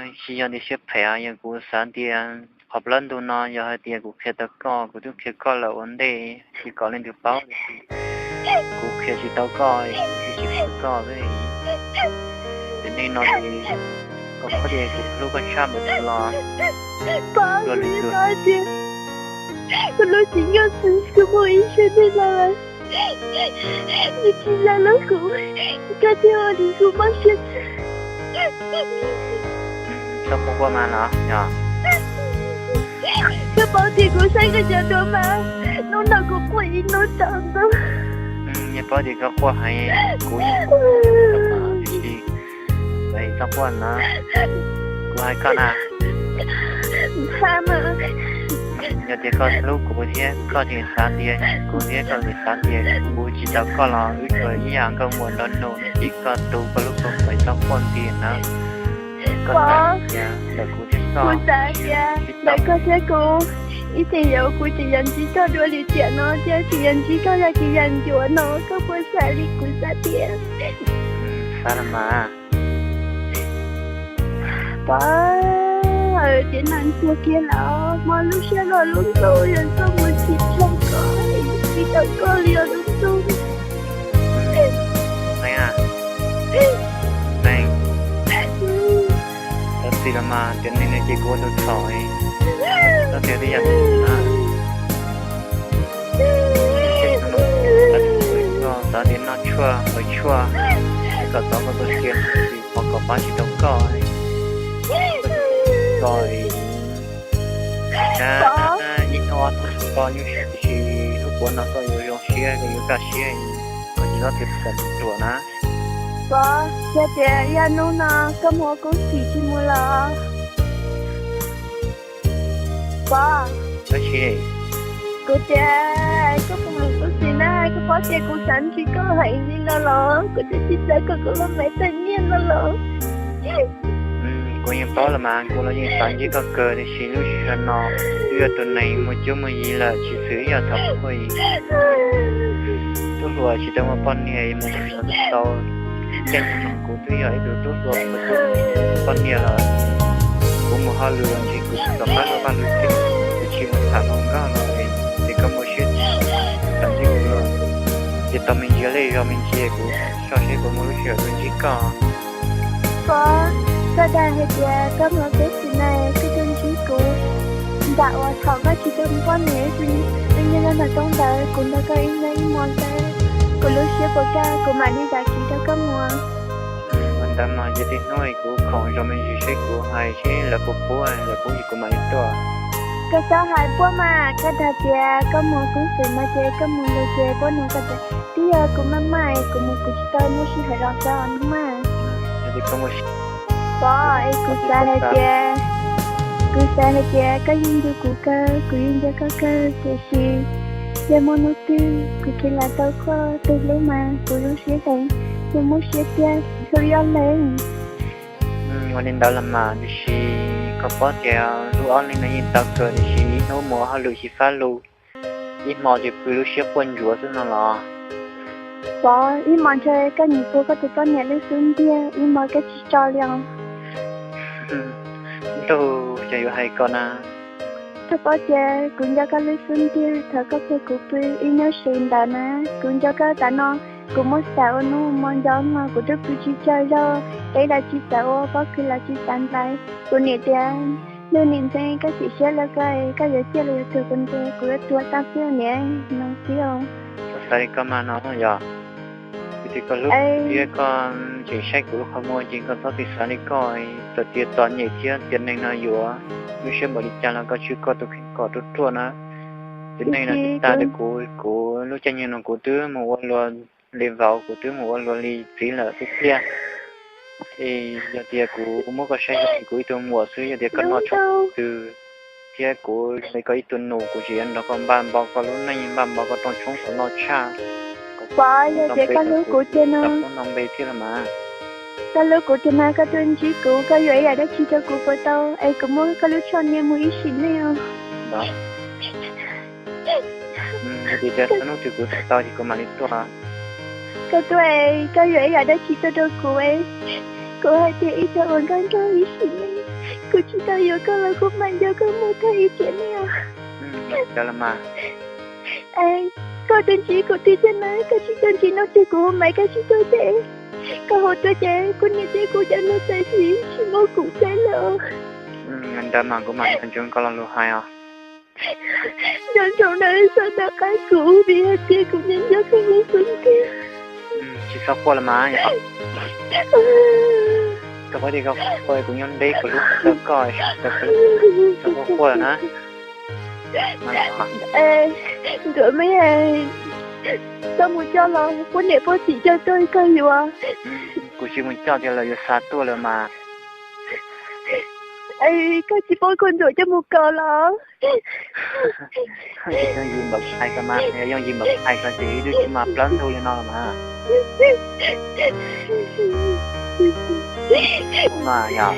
Tsis yog tias siab phem, yog kuv xav tias qhov plab ntug no yog hais tias kuv qhia tau koj, kuv twb qhia koj lawm ua ntej, tsis kom leej twg paub, kuv qhia tsis tau koj, kuv tsis qhia koj. Ces nim no ces koj paub tias kuv hlub koj tshaj npaum twg los, pab, kuv yeej paub tias kuv hlub tsis nyuaj xwb, kuv muaj ib siab ntev no lawm, nws tsis zam lub kuv, koj thiaj ua li kuv mob siab xwb. Txhob quaj quaj mas los yog. Koj paub tias kuv saib koj cov duab mas, hnub no kuv quaj ib hnub tsaus ntuj. Yog paub tias koj quaj heev, kuv yeej, tsis txhob quaj na, kuv hais koj na. Yog tias koj hlub kuv thiab koj tseem xav tias kuv thiab koj tseem xav tias kuv tsis tau koj los wb tsuas ib yam nkauj muam nraug nus, ib koj tu koj lub kua muag, txhob quaj nti na. Pov, kuv xav tias ntawm koj thiab kuv, ib txhia yam kuv tseem yuav ntsib koj dua li tiam no thiab tseem yuav ntsib koj yam tsis yam ncuav no, koj puas xav li kuv xav tias? Xav los mas. Pov, tsev neeg tuag kiag lawm, mob lub siab los lub ntuj, yog koj mus tsis tshua koj, tsis tau koj li os lub ntuj. Xav txij los mas, tiam neeg no ces kuv ua tus txhaum, txhob tias twb yog xav tias noj tshuaj haus tshuaj kom txov koj tus sia, qhov kom pab tsis tau koj, koj ib hnub ob hnub koj nyuaj siab, tiam sis hnub puav no koj yuav zoo siab, koj yuav kaj siab, koj tsis txhob tias ruam na. Pov, yog tias yog hnub no koj mus ua koob txim tsis mus los? Pov, kuv tias koj mus ua koob txim na, koj paub tias kuv xav ntsib koj heev li no los, kuv twb tsis xav kom kuv lub maiv tag nyiaj no los. Kuv yeej paub los mas, kuv los yeej xav ntsib koj kawg, tiam sis lub sij hawm no twb yog tus neeg muaj cuab muaj yig lawm, tsis xwm ib yam thaum ub. Tub hluas tsis tau muaj poj niam mus tau, caij nyoog no kuv twb yog ib tug tub hluas muaj cuab muaj yig poj niam lawm. Kuv mus hauj lwm los ntshe kuv tsis txom qab luag vaj luag tsev, kuv tsis mus tham hluas nkauj los es koj muaj siab txawv ntsib kuv los, ces tau me ntsis lej zog me ntsis kuv soj seb puas muaj lub sij hawm tuaj ntsib koj. Pov, koj dag hais tias koj mus ua koob txim na koj tuaj ntsib kuv, nram uas thaum koj tsis tau muaj poj niam, wb nyob nyob ntawm roob ntawd, kuv nrog koj ib nyob ib hmos ntawd, kuv lub siab puas kaj kuv mam li zam txim rau koj mus. Ua ntawd mas ces tej hnub kuv khoom zov me ntsis seb kuv hais seb lawv puas pub, lawv pub ces kuv mam li tuaj. Koj txhob hais puab mas, koj dag tias koj mus koob txim no ces koj mus lawm ces puab nug koj tias twb yog kuv maj maj es kuv mus kuv tsis tau muaj sij hawm los xyov no mas. Pov, es kuv xav hais tias, kuv xav hais tias koj yeej nco kuv kawg, kuv yeej nco koj kawg, tiam sis yog muaj hnub twg kuv khiav lam tau koj tus hlub mas kuv zoo siab heev, kuv muaj siab tiag, hlub ib ob leeg. Ua li ntawd los mas, tiam sis koj paub tias hlub ob leeg no yeej tau kawg, tiam sis ib hnub mus ua hauj lwm xyiv fab lug, ib hmo ces pw lub siab quaj ntsuav xwb no los. Pov, ib hmo ntshe koj nyiam puag koj tus poj niam lub xub ntiag, ib hmo koj tsis tso li os. Ntuj, cas yuav hais koj na. Koj paub tias kuv nco koj lub xub ntiag, thaum koj puag kuv pw ib hnub si ntawd na, kuv nco koj tas no, kuv muab xav ua hnub hmo nco no kuv twb pw tsis tsaug zog, teb los tsis xav ua, pob kws los tsis xav ntaiv. Kuv niam tias, ntuj niam ntxeev, koj chim siab lawm koj, koj yuav ciaj los yuav tuag kuv ntiag, kuv yuav tuag tag xwb niam, no xwb os. Koj xav li koj mas no yog, kuv tias koj hlub thiab koj tseem saib kuv lub qhov muag ces koj txhob txwm xav li koj, txawm tias txom nyem thiab tiam neeg no yuav lub siab npaum li cas los koj tswj koj tus kheej kom ruaj ruaj na. Tiam neeg no tsis tas li kuv, kuv lub caij nyoog no kuv twb mus ua luag li vauv, kuv twb mus ua luag li txiv lawm xwb tiag. Es yog tias kuv muab koj saib zoo li kuv ib tug muam xwb, yog tias koj noj tshoob twg thiab kuv zoo li koj ib tug nus, kuv tseem yuav nrog koj npaj npau koj lub neej, npaj npau koj rooj tshoob kom loj tshaj. Pov, yog tias koj hlub kuv tiag no, koj hlub kuv tiag no koj tuaj ntsib kuv, koj yuam ib yam dab tsi rau kuv puas tau, es kuv muab koj lub tsho niam mus ib sim neej os. Yog tias txog hnub twg kuv tuaj tau ces kuv mam li tuaj. Koj tuaj, koj yuam ib yam dab tsi tuaj rau kuv, Kuv hais tias ib txhia uas nkauj nraug ib sim neej, kuv tsis tau yuav koj los kuv mam nco koj mus tag ib tiam neej os. Koj twb ntsib kuv tiag tiag na, koj tsis tau ntsib no ces kuv hu Maiv koj tsis tau ces koj hu tuaj ces kuv niam thiab kuv cov neeg txawm tsis tsis muab kuv txeeb lawm. Ntawd mas kuv mam nco ntsoov koj lo lus hais os. Nco ntsoov na, txhob nco qab kuv vim hais tias kuv nco nco koj lub xub ntiag. Tsis txhob quaj los mas. Txhob quaj, kuv nyob deb kuv hlub tau koj, txhob quaj na. Nkawd me, koj mus coj los poj niam poj txiv coj tuaj koj yuav. Kuv tsis mus coj tias lawv yuav xa tuaj lawm mas. Koj tsis paub koj ntxuam coj mus kaw los? Yooj yim npaum hais ko mas, yooj yim npaum hais ko ces ib lub tsis mas plaub ntug li no los mas. Mas yog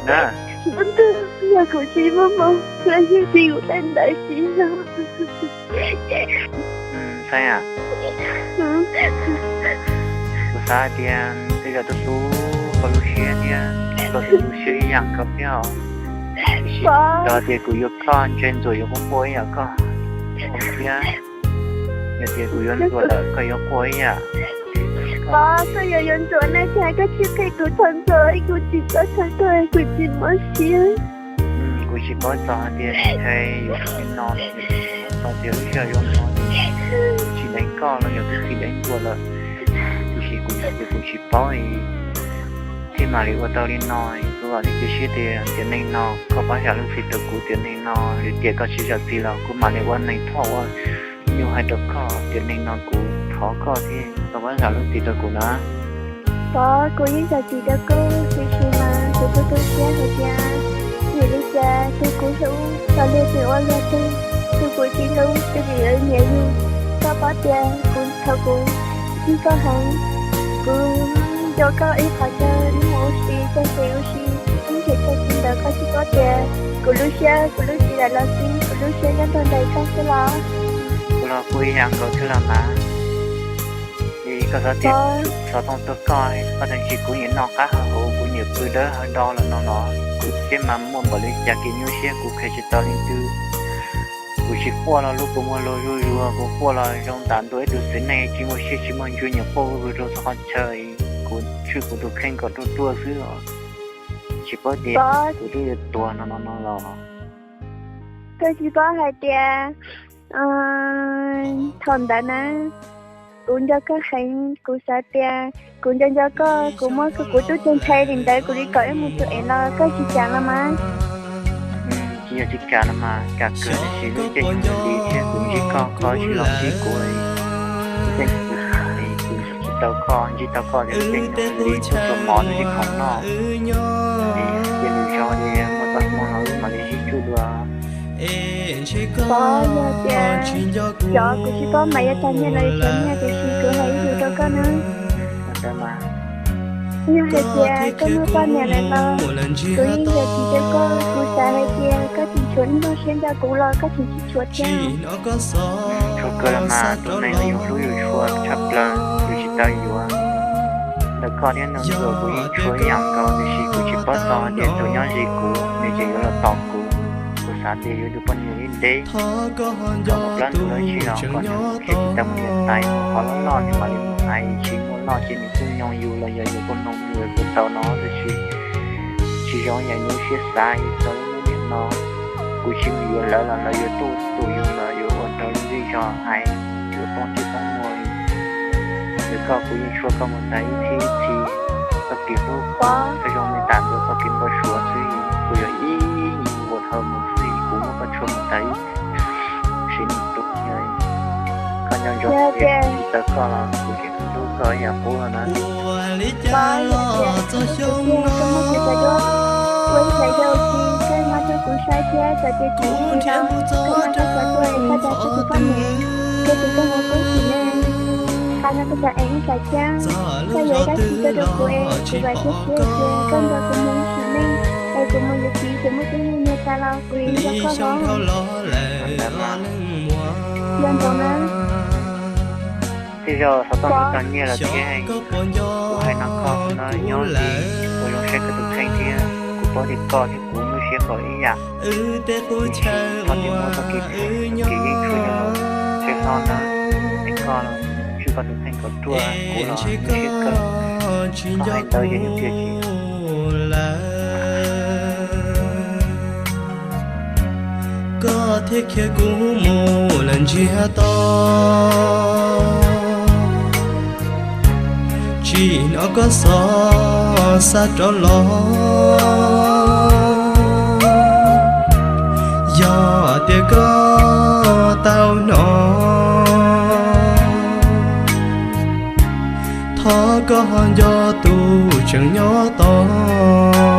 na, yog kuv tsis muaj hmoov los yeej tsis kuv tej ntawd tsis yog. Xeeb, kuv xav tias tej zaum tus hlub koj lub siab thiab koj tus lub siab ib yam nkaus thiab os. Tiam sis yog tias kuv yuav koj ntshe ntxuam yuav quaj quaj ib yam koj thiab. Yog tias kuv yuav ntxuam lawm koj yuav quaj ib yam. Pov, koj yuav yuav ntxuam na, cas koj tsis qhia kuv thaum ntxuam, kuv tsis txhob txhawj tuag, kuv tsis mob siab. Kuv tsis paub txog hais tias ntshe yuav li no, txog tias lub sij hawm yuav no tsis deev koj los yog twb tsis deev ntxuam lawm. Tiam sis kuv yog tias kuv tsis paub thiaj mam li ua tau li no. Kuv vam thiab cia siab tias tiam neej no koj pab zam lub txim rau kuv, tiam neej no yog tias koj tsis zam txim los kuv mam li ua neeg thoj ua nyuj hais rau koj, tiam neej no kuv thov koj thiab koj pab zam lub txim rau kuv na. Pov, kuv yeej zam txim rau koj, tiam sis mas kuv tu tu siab hais tias vim li cas tus kuv hlub tau luag twg ua luag twg, tus kuv tsis hlub tus nim yuav nyiam yus. Koj paub tias kuv thaum kuv ntsib koj heev, kuv nco koj ib qho chaw ib mus ua si, txog kev ua si, ib nrhiav chaw tsis ntawd koj tsis paub tias kuv lub siab, kuv lub tsis daim los xij, kuv lub siab nyob rau ntawm koj xwb los. Kuv los kuj ib yam nkaus thiab los mas. Es koj xav tias xov tooj tuaj koj, koj tseem tsis kuv niam noj qab hav huv, kuv niam pw dawb hav do los no los kuv thiab mas muaj npaum li cas kev nyuaj siab kuv qhia tsis tau leej twg. Kuv tsis quaj los lub kua muag luag zuj zus, kuv quaj los zoo ntam ntua ib tug txiv neej tsis muaj siab tsis muaj ntsws nyuam quaj vwg rau txhua qhov chaw. Kuv tshwj kuv tus kheej kom ruaj ruaj xwb os. Tsis paub tias kuv twb yuav tuag no no no los. Koj tsis paub hais tias thaum ntawd na, kuv nco koj heev, kuv xav tias kuv nco nco koj, kuv muab kuv tub tug nthe li ntawd kuv li kom wb mus tus ev los koj tsis kam los mas. Tsis yog tsis kam los mas, kam kawg, tiam sis lub caij nyoog li thiab kuv ntsib koj, koj tsis los ntsib kuv, lub caij nyoog li kuv tsis tau koj, ntsib tau koj ces lub caij nyoog li kuv tsuas mov ntsib khoom noj, ces lwm zaus li muaj txoj hmoo los wb mam li sib tsuj dua. Pov, yog tias cov kuv tsis paub mas yuav tag nyiaj los yuav tag nyiaj, tiam sis kuv hais ib lus rau koj na. Yog hais tias koj muaj poj niam lawm los kuv yeej zam txim rau koj. Kuv xav hais tias koj tseem tshuav ib nplooj siab nco kuv los koj tseem tsis tshuav thiab. Tshuav kawg los mas, tus neeg uas yus hlub yus tshua tshaj plaws yus tsis tau yuav. Ntawm koj thiab ntawm kuv yeej tshuav ib yam nkaus, tiam sis kuv tsis paub txog hais tias tus nyob ze kuv nws tseem yuav los tos kuv. Kuv xav tias yuav tus poj niam ib ntev kom mus plaub ntug dab tsi los koj nws qhia tsis tau mus niam tais, qhov loj loj nws mam li mus hais, tsis muaj loj ces nws kuj nyoog yus los yog yus kuj nyoog nws kuj tau no, tiam sis tsis zoo yam yus siab xav yus txog lub niam no. Kuv tsis mus yuav lawv los lawv yuav tuaj tus yus los yuav ua rau lub zej zog hais yuav poob tsis poob muag. Ntawm koj kuv yeej tshua koj mus tas ib txhis ib txhis, txoj kev hlub kuv zoo li tas ntua txoj kev npau suav xwb, kuv yog ib yim ua dhau mus xwb, kuv muab koj tshua mus tas ib sim neej tus. Koj nco ntsoov tias tsis tau koj los kuv tseem hlub koj ib yam qub no na. Pov, yog tias kuv tiag koj muab kuv cov duab ua ib yam yau ces koj muab rau kuv saib thiab, txawm tias tsis ua li los koj muab rau kuv tuaj es koj dag rau kuv poj niam, rau kuv tus hluas koob sim neej. Qhov no kuv txawm ev ib tsam thiab, koj yuav ib dab tsi tuaj rau kuv es kuv vam thiab cia siab tias koj nrog kuv mus ib sim neej, es kuv mus yuav txiv ces muaj tub muaj nyuag tas los kuv li nco koj los. Nco ntsoov na. Tej zaug xov tooj tau nyiaj los thiab, kuv hais no koj no nyob li, kuv zoo saib koj tus kheej thiab kuv paub tias koj thiab kuv muaj siab npaum ib yam. Tiam sis txhob tias muab txoj kev, kev yeeb tshuaj coj los tsev hlob na, es koj los tswj koj tus kheej kom ruaj, kuv los muaj siab kawg, koj hais ntawd ces yeej tiag tsis lawm. Koj thiaj khiav kuv mus lawm ntsiag to, tsis hnov koj xov xa rov los. Yog tias koj tau hnov, thov koj ho nco tus tseem nyob tos.